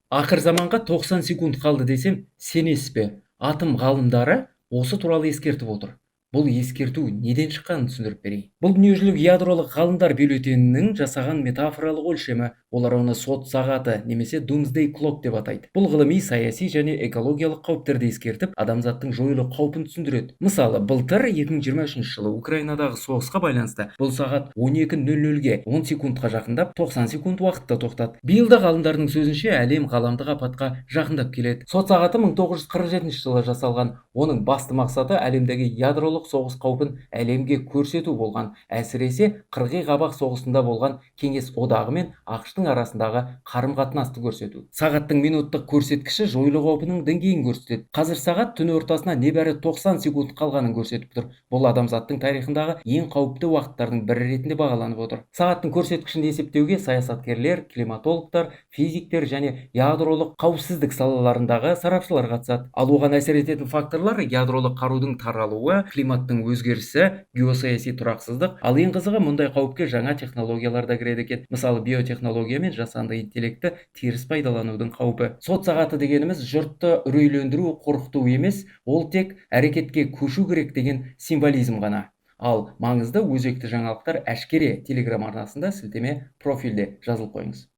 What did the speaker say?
Ақыр заманға 90 секунд қалды десем, сенесіз бе? Атом ғалымдары осы туралы ескертіп отыр. Бұл ескерту неден шыққанын түсіндіріп берейін. Бұл дүниежүзілік ядролық ғалымдар бюллетенінің жасаған метафоралық өлшемі. Олар оны сот сағаты немесе Doomsday Clock деп атайды. Бұл ғылыми, саяси және экологиялық қауіптерді ескертіп, адамзаттың жойылу қаупін түсіндіреді. Мысалы, былтыр 2023 жылы Украинадағы соғысқа байланысты бұл сағат 12:00-ге 10 секундқа жақындап, 90 секунд уақытта тоқтады. Биыл да ғалымдардың сөзінше, әлем ғаламдық апатқа жақындап келеді. Сот сағаты 1947 жылы жасалған. Оның басты мақсаты әлемдегі ядролық соғыс қаупін әлемге көрсету болған. Әсіресе қырғи қабақ соғысында болған Кеңес Одағы мен АҚШ-тың арасындағы қарым-қатынасты көрсету. Сағаттың минуттық көрсеткіші жойылу қаупінің деңгейін көрсетеді. Қазір сағат түн ортасына небәрі 90 секунд қалғанын көрсетіп тұр. Бұл адамзаттың тарихындағы ең қауіпті уақыттардың бірі ретінде бағаланып отыр. Сағаттың көрсеткішін есептеуге саясаткерлер, климатологтар, физиктер және ядролық қауіпсіздік салаларындағы сарапшылар қатысады. Ал оған әсер ететін факторлар: ядролық қарудың таралуы, климаттың өзгерісі, геосаяси тұрақсыздық. Ал ең қызығы, мұндай қауіпке жаңа технологиялар да кіреді екен. Мысалы, биотехнология мен жасанды интеллектті теріс пайдаланудың қаупі. Сот сағаты дегеніміз жұртты үрейлендіру, қорқыту емес, ол тек әрекетке көшу керек деген символизм ғана. Ал маңызды, өзекті жаңалықтар әшкере телеграм арнасында, сілтеме профильде, жазылып қойыңыз.